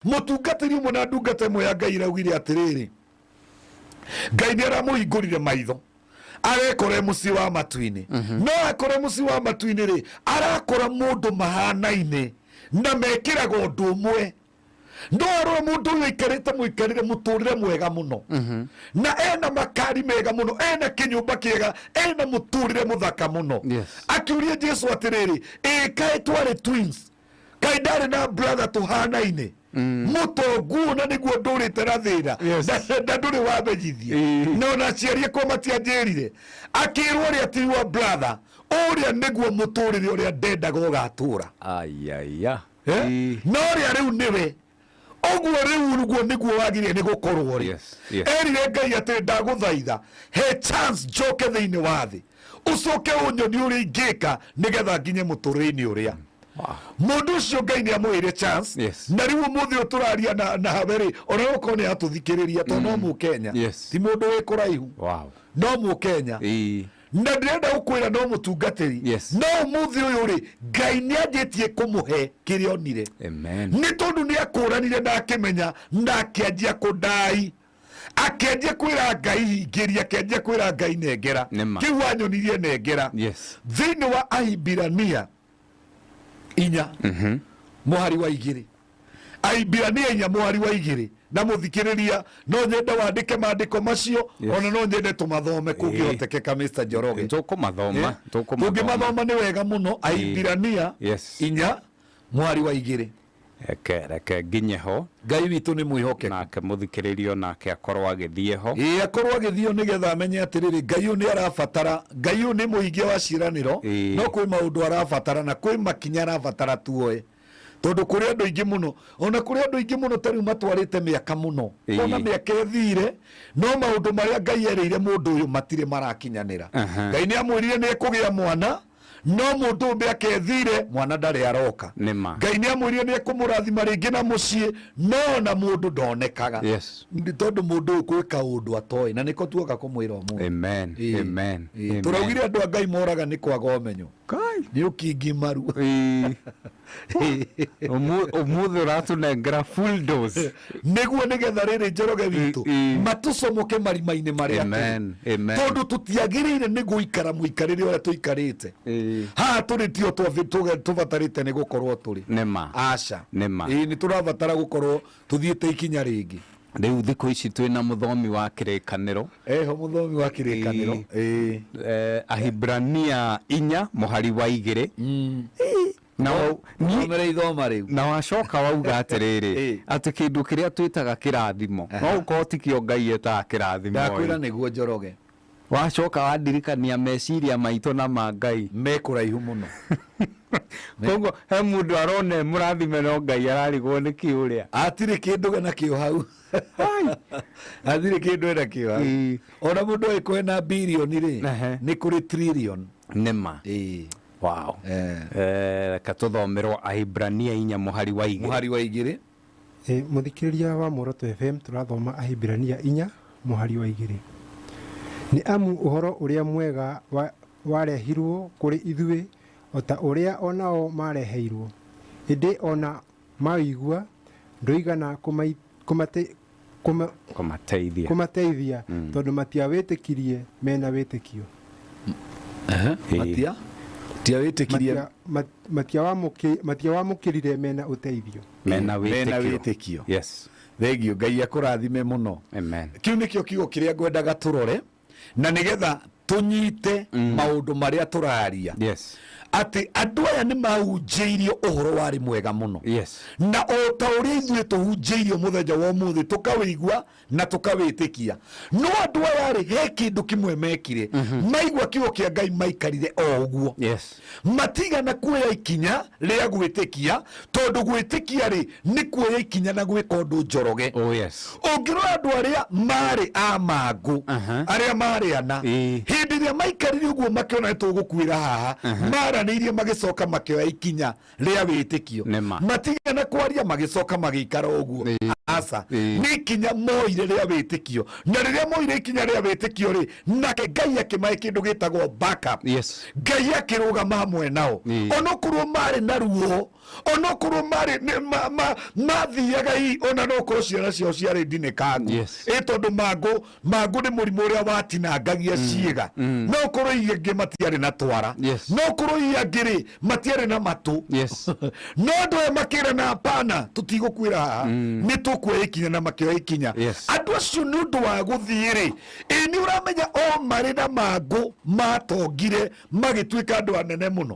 Mũtungatĩri ũmwe na ndungata ĩmwe ya Ngai ĩraugire atĩrĩrĩ, Ngai nĩ aramũhingũrire maitho, arekora e mũciĩ wa matu-inĩ. No akora e mũciĩ wa matu-inĩ rĩ, arakora mũndũ mahanaine na mekĩraga ũndũ ũmwe. No arora mũndũ ũyũ aikarĩte mũikarĩre mũtũrĩre mwega mũno, na ena makari mega mũno, ena kĩnyũmba kĩega, ena mũtũrĩre mũthaka mũno. Akiũria Jesu atĩrĩrĩ, ĩ kaĩ twarĩ twins, kaĩ ndarĩ na brother tũhanaine mũtongu na nĩguo ndũrĩte na thĩna? Na ndũrĩ wamenyithia. Na ona aciari akwa matianjĩrire. Akĩrwo ũrĩa ti wa brother ũrĩa nĩguo mũtũrĩre ũrĩa ndendaga ũgatũra. Ayaya. Eh? No ũrĩa rĩu nĩwe ũguo rĩu ũguo nĩguo wagĩrĩire nĩ gũkorwo rĩ. Erire Ngai atĩ ndagũthaitha, he chance njoke thĩinĩ wa thĩ, ũcoke ũnyonie ũrĩa ingĩka nĩgetha nginye mũtũrĩre-inĩ ũrĩa. Mũndũ ũcio Ngai nĩ amũheire chance. Na rĩu ũmũthĩ ũyũ tũraria na hawe rĩ, ona gũkorwo nĩ atũthikĩrĩria tondũ no Mũkenya. Ti mũndũ wĩ kũraihu. No Mũkenya. Na ndĩrenda gũkwĩra no mũtungatĩri. No ũmũthĩ ũyũ rĩ, Ngai nĩ anjĩtie kũmũhe kĩrĩa onire. Amen. Nĩ tondũ nĩ akũranire na akĩmenya na akĩanjia kũndai, akĩanjia kwĩra Ngai hingĩria, akĩanjia kwĩra Ngai nengera. Nĩma. Kĩu wanyonirie nengera. Thĩinĩ wa Ahibirania 4 mũhari wa 2, Ahibirania 4 mũhari wa 2, na mũthikĩrĩria no nyende wandĩke maandĩko macio. Ona no nyende tũmathome kũngĩhotekeka, Mr. Njoroge. Tũkũmathoma. Tũkũmathoma. Tũngĩmathoma nĩ wega mũno. Ahibirania 4 mũhari wa 2. Reke nginye ho. Ngai witũ nĩ mwĩhokeku. Nake mũthikĩrĩrio nake akorwo agĩthiĩ ho. Ĩĩ, akorwo agĩthiĩ nĩgetha amenye atĩrĩrĩ, Ngai ũyũ nĩ arabatara, Ngai ũyũ nĩ mũhingia wa ciĩranĩro. No kwĩ maũndũ arabatara na kwĩ makinya arabatara tuoe, tondũ kũrĩ andũ aingĩ mũno, ona kũrĩ andũ aingĩ mũno ta rĩu matwarĩte mĩaka mũno. Ona mĩaka ĩthire, no maũndũ marĩa Ngai erĩire mũndũ ũyũ matirĩ marakinyanĩra. Ngai nĩ amwĩrire nĩ ekũgĩa mwana, no mũndũ ũyũ mĩaka ĩthire, mwana ndarĩ aroka. Nĩma. Ngai nĩ amwĩrire nĩ ekũmũrathima rĩngĩ na mũciĩ, no ona mũndũ ndonekaga. Nĩ tondũ mũndũ ũyũ kwĩ kaũndũ atoĩ, na nĩko tuoka kũmwĩra ũmũthĩ. Amen. Amen. Amen. Tũraugire andũ a Ngai moraga nĩ kwaga ũmenyo. Kai. Nĩ ũkingimaru. Ũmũthĩ ũratũnengera full dose. Nĩguo nĩgetha rĩrĩ, Njoroge witũ, matũcomoke marima-inĩ marĩa tũrĩ. Amen. Amen. Tondũ tũtiagĩrĩire nĩ gũikara mũikarĩre ũrĩa tũikarĩte haha tũrĩ, tio tũbatarĩte nĩ gũkorwo tũrĩ. Nĩma. Aca. Nĩma. Ĩĩ, nĩ tũrabatara gũkorwo tũthiĩte ikinya rĩngĩ. Rĩu thikũ ici twĩna mũthomi wa kĩrĩkanĩro. Eho mũthomi wa kĩrĩkanĩro. Ahibrania 4 mũhari wa 2. Na Thomere ithoma rĩu. Na wacoka wauga atĩrĩrĩ, atĩ kĩndũ kĩrĩa twĩtaga kĩrathimo no ũkorwo tikĩo Ngai etaga kĩrathimo. Ndakwĩra nĩguo, Njoroge. Wacoka wandirikania meciria maitũ na ma Ngai me kũraihu mũno. Koguo he mũndũ arona e mũrathime no Ngai ararigwo nĩ kĩ ũrĩa. Hatirĩ kĩndũ nakĩo hau, hatirĩ kĩndũ enakĩo hau. Ona mũndũ angĩkorwo ena birioni rĩ, nĩ kũrĩ trillion. Nĩma. Wow. Reke tũthomerwo Ahibrania 4 mũhari wa 2. Mũhari wa 2. Mũthikĩrĩria wa Muoroto FM, tũrathoma Ahibirania 4 mũhari wa 2. Nĩ amu ũhoro ũrĩa mwega warehirwo kũrĩ ithuĩ o ta ũrĩa o nao maareheirwo, ĩndĩ o na maũigua ndũigana kũmateithia kũmateithia, tondũ matiawĩtĩkirie mena wĩtĩkio. Matia tiawĩtĩkirie. Matiawamũkĩrire mena ũteithio. Mena mena wĩtĩkio. Wĩtĩkio. Yes. Thengio, Ngai akũrathime mũno. Amen. Kĩu nĩkĩo kiugo kĩrĩa ngwendaga tũrore na nĩgetha tũnyite maũndũ marĩa tũraria, atĩ andũ aya nĩ mahunjĩirio ũhoro warĩ mwega mũno, na o ta ũrĩa ithuĩ tũhunjĩirio mũthenya wa ũmũthĩ, tũkawĩigua na tũkawĩtĩkia. No andũ aya rĩ, he kĩndũ kĩmwe mekire. Maigua kiugo kĩa Ngai, maikarire o ũguo. Matigana kuoya ikinya rĩa gwĩtĩkia, tondũ gwĩtĩkia rĩ, nĩ kuoya ikinya na gwĩka ũndũ, Njoroge. Oh yes. Ũngĩrora andũ arĩa marĩ a mangũ, arĩa marĩ ana, hĩndĩ ĩrĩa maikarire ũguo makĩona nĩ tũgũkuĩra haha, maranĩirie, magĩcoka makĩoya ikinya rĩa wĩtĩkio. Nĩma. Matigana kwaria, magĩcoka magĩikara ũguo. Aca. Nĩ ikinya moire rĩa wĩtĩkio, na rĩrĩa moire ikinya rĩa wĩtĩkio rĩ, nake Ngai akĩmahe kĩndũ gĩtagwo backup. Ngai akĩrũgama hamwe nao, onokorwo marĩ na ruo. Onokorwo marĩ mathiaga hihi, ona nokorwo ciana ciao ciarĩ ndinĩkangu. Ĩ tondũ mangũ nĩ mũrimũ ũrĩa watinangagia ciĩga, no korwo hihi angĩ matiarĩ na twara, no korwo hihi angĩ rĩ matiarĩ na matũ, no andũ aya makĩrana hapana, tũtigũkuĩra haha, nĩ tũkuoya ikinya, na makĩoya ikinya. Andũ acio nĩ ũndũ wa gũthiĩ rĩ, ĩ nĩ ũramenya o marĩ na mangũ matongire magĩtuĩka andũ anene mũno.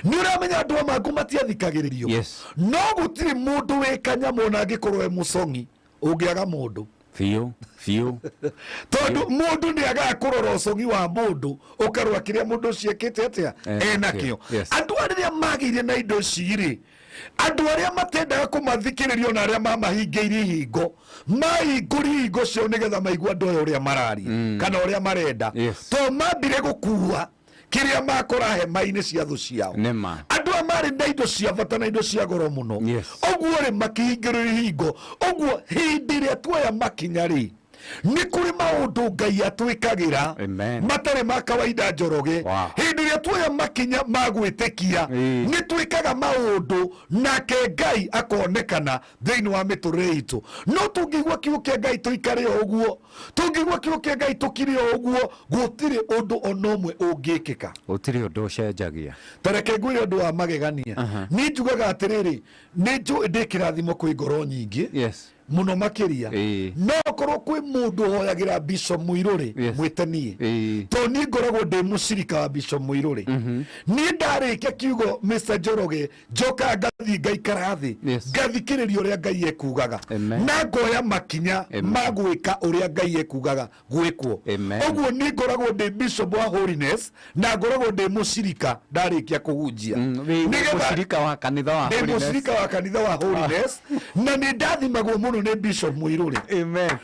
Nĩ ũramenya andũ a mangũ matiathikagĩrĩrio. No gũtirĩ mũndũ wĩ kanyamũ ona angĩkorwo e mũcong'i ũngĩaga mũndũ. Biũ biũ. Tondũ mũndũ nĩ agaga kũrora ũcong'i wa mũndũ, ũkarora kĩrĩa mũndũ ũcio ekĩte atĩa enakĩo. Andũ arĩa magĩire na indo ici rĩ, andũ arĩa matendaga kũmathikĩrĩria na arĩa mamahingĩirie ihingo, mahingũrie ihingo ciao nĩgetha maigue andũ aya ũrĩa mararia kana ũrĩa marenda. To mambire gũkua kĩrĩa makora hema-inĩ cia thũ ciao. Nĩma. Andũ aya marĩ na indo cia bata na indo cia goro mũno. Ũguo rĩ, makĩhingĩrĩrio ihingo. Ũguo hĩndĩ ĩrĩa tuoya makinya rĩ, nĩ kũrĩ maũndũ Ngai atwĩkagĩra matarĩ ma kawaida, Njoroge. Hĩndĩ ĩrĩa tuoya makinya ma gwĩtĩkia, nĩ twĩkaga maũndũ nake Ngai akonekana thĩinĩ wa mĩtũrĩre itũ. No tũngĩigua kiugo kĩa Ngai tũikare o ũguo, tũngĩigua kiugo kĩa Ngai tũkire o ũguo, gũtirĩ ũndũ ona ũmwe ũngĩkĩka. Gũtirĩ ũndũ ũcenjagia. Ta reke ngwĩre ũndũ wa magegania. Niĩ njugaga atĩrĩrĩ, nĩ njũĩ ndĩ kĩrathimo kwĩ ngoro nyingĩ mũno makĩria, no korwo kwĩ mũndũ ũhoyagĩra Bishop Muirũrĩ, mwĩte niĩ, tondũ niĩ ngoragwo ndĩ mũcirika wa Bishop Muirũrĩ. Niĩ ndarĩkia kiugo, Mr Njoroge, njokaga ngathiĩ ngaikara thĩ, ngathikĩrĩria ũrĩa Ngai ekugaga, na ngoya makinya ma gwĩka ũrĩa Ngai ekugaga gwĩkwo. Ũguo niĩ ngoragwo ndĩ bishop wa Holiness na ngoragwo ndĩ mũcirika ndarĩkia kũhunjia. Wĩ mũcirika wa kanitha wa Ndĩ Holiness. Mũcirika wa kanitha wa Holiness, na nĩ ndathimagwo mũno nĩ Bishop Muirũrĩ.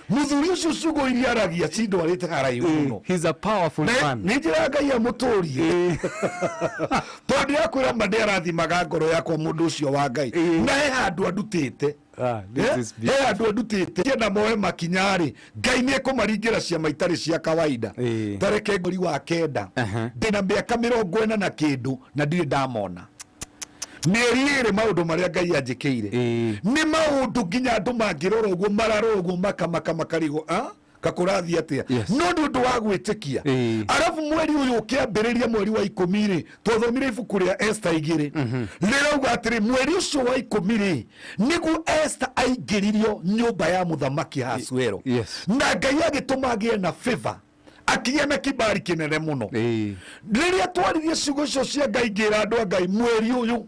Mũthuri ũcio ciugo iria aragia cindwarĩte haraihu mũno. He's a powerful man. Nĩ njĩra Ngai amũtũrie, tondũ ndĩrakwĩra ma, nĩ arathimaga ngoro yakwa mũndũ ũcio wa Ngai, na he handũ andutĩte. This is He handũ andutĩte. Kĩenda moe makinya rĩ, Ngai nĩ ekũmaringĩra ciama itarĩ cia kawaida. Tareke mweri wa 9, ndĩna mĩaka 40 na kĩndũ na ndirĩ ndamona mĩeri 2, maũndũ marĩa Ngai anjĩkĩire nĩ maũndũ nginya andũ mangĩrora ũguo, mararora ũguo makamaka makarigwo, "Ah, kakũrathiĩ atĩa?" No nĩ ũndũ wa gwĩtĩkia. Arabu mweri ũyũ ũkĩambĩrĩria, mweri wa 10 rĩ, twathomire ibuku rĩa Esther 2, rĩrauga atĩrĩ, mweri ũcio wa 10 rĩ, nĩguo Esther aingĩririo nyũmba ya mũthamaki Ahasuero, na Ngai agĩtũma agĩe na favor, akĩgĩa na kibari kĩnene mũno. Rĩrĩa twaririe ciugo icio cia Ngai, ngĩra andũ a Ngai, mweri ũyũ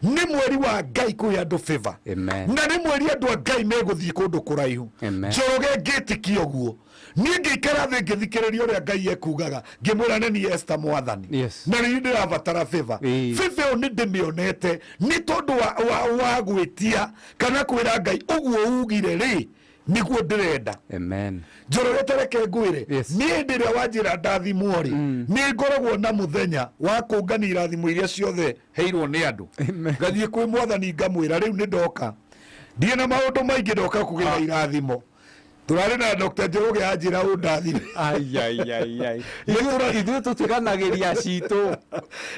nĩ mweri wa Ngai kũhe andũ favor, na nĩ mweri andũ a Ngai megũthiĩ kũndũ kũraihu. Njoroge, ngĩtĩkia ũguo, niĩ ngĩikara thĩ ngĩthikĩrĩria ũrĩa Ngai ekugaga, ngĩmwĩra nĩ niĩ Esther, Mwathani, na nĩ ndĩrabatara favor. Favor ĩyo nĩ ndĩmĩonete nĩ tondũ wa gwĩtia kana kwĩra Ngai ũguo ugire rĩ, nĩguo ndĩrenda. Njoroge, tereke ngwĩre, niĩ hĩndĩ ĩrĩa wanjĩra ndathimwo rĩ, nĩ ngoragwo na mũthenya wa kũngania irathimo iria ciothe heirwo nĩ andũ, ngathiĩ kwĩ Mwathani ngamwĩra, rĩu nĩ ndoka, ndirĩ na maũndũ maingĩ, ndoka kũgĩra irathimo. Tũrarĩ na Dr. Njoroge anjĩra ũndathime. Ai, ai, ai, ai. Ithuĩ tũtiganagĩria citũ.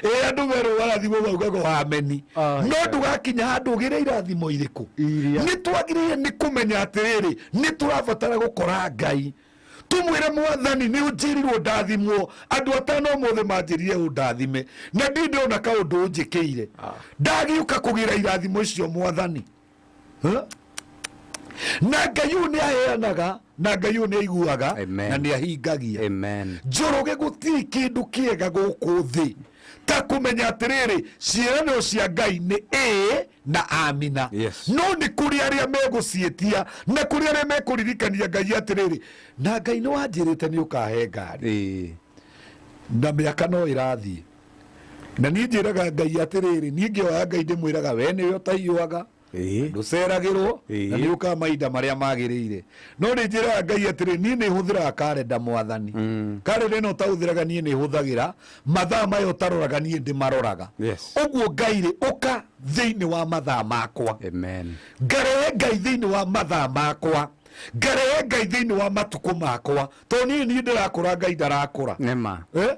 Ĩ andũ merwo marathimwo maugaga ameni, no ndũgakinya handũ ũgĩre irathimo irĩkũ. Iria. Nĩ twagĩrĩire nĩ kũmenya atĩrĩrĩ, nĩ tũrabatara gũkora Ngai, tumwĩre, Mwathani, nĩ ũnjĩrirwo ndathimwo. Andũ 5 ũmũthĩ manjĩrire ũndathime na ndirĩ ndĩrona kaũndũ ũnjĩkĩire. Ndagĩũka kũgĩra irathimo icio, Mwathani. Huh? Na Ngai ũyũ nĩ aheanaga, na Ngai ũyũ nĩ aiguaga, na nĩ ahingagia. Njoroge, gũtirĩ kĩndũ kĩega gũkũ thĩ ta kũmenya atĩrĩrĩ, ciĩranĩro cia Ngai nĩ ĩĩ na amina. No nĩ kũrĩ arĩa megũciĩtia na kũrĩ arĩa mekũririkania Ngai atĩrĩrĩ, na Ngai nĩ wanjĩrĩte nĩ ũkahe ngari, na mĩaka no ĩrathiĩ. Na niĩ njĩraga Ngai atĩrĩrĩ, niĩ ngĩhoya Ngai ndĩmwĩraga, we nĩwe ũtahiũhaga, ndũceragĩrwo, na nĩ ũkaga mahinda marĩa magĩrĩire. No nĩ njĩraga Ngai atĩrĩ, niĩ nĩ hũthĩraga karenda, Mwathani. Karenda ĩno ũtahũthĩraga, niĩ nĩ hũthagĩra. Mathaa maya ũtaroraga, niĩ ndĩmaroraga. Ũguo Ngai rĩ, ũka thĩinĩ wa mathaa makwa. Ngarehe Ngai thĩinĩ wa mathaa makwa. Ngarehe Ngai thĩinĩ wa matukũ makwa, tondũ niĩ ndĩrakũra, Ngai ndarakũra. Nĩma. Eh?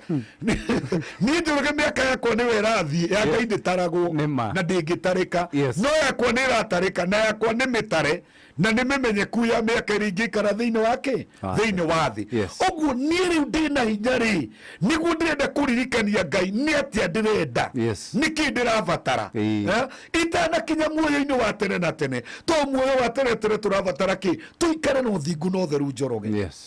Niĩ njũrũge mĩaka yakwa nĩwe ĩrathiĩ, ya Ngai ndĩtaragwo. Nĩma. Na ndĩngĩtarĩka. No yakwa nĩ ĩratarĩka, na yakwa nĩ mĩtare na nĩ mĩmenyeku ya mĩaka ĩrĩa ingĩikara thĩinĩ wa kĩ? Wa thĩ. Thĩinĩ wa thĩ. Ũguo niĩ rĩu ndĩna hinya rĩ, nĩguo ndĩrenda kũririkania Ngai nĩ atĩa ndĩrenda, nĩkĩ ndĩrabatara. Eh? Itanakinya muoyo-inĩ wa tene na tene, to muoyo wa tene tene tũrabatara kĩ? Tũikare na ũthingu na ũtheru, Njoroge.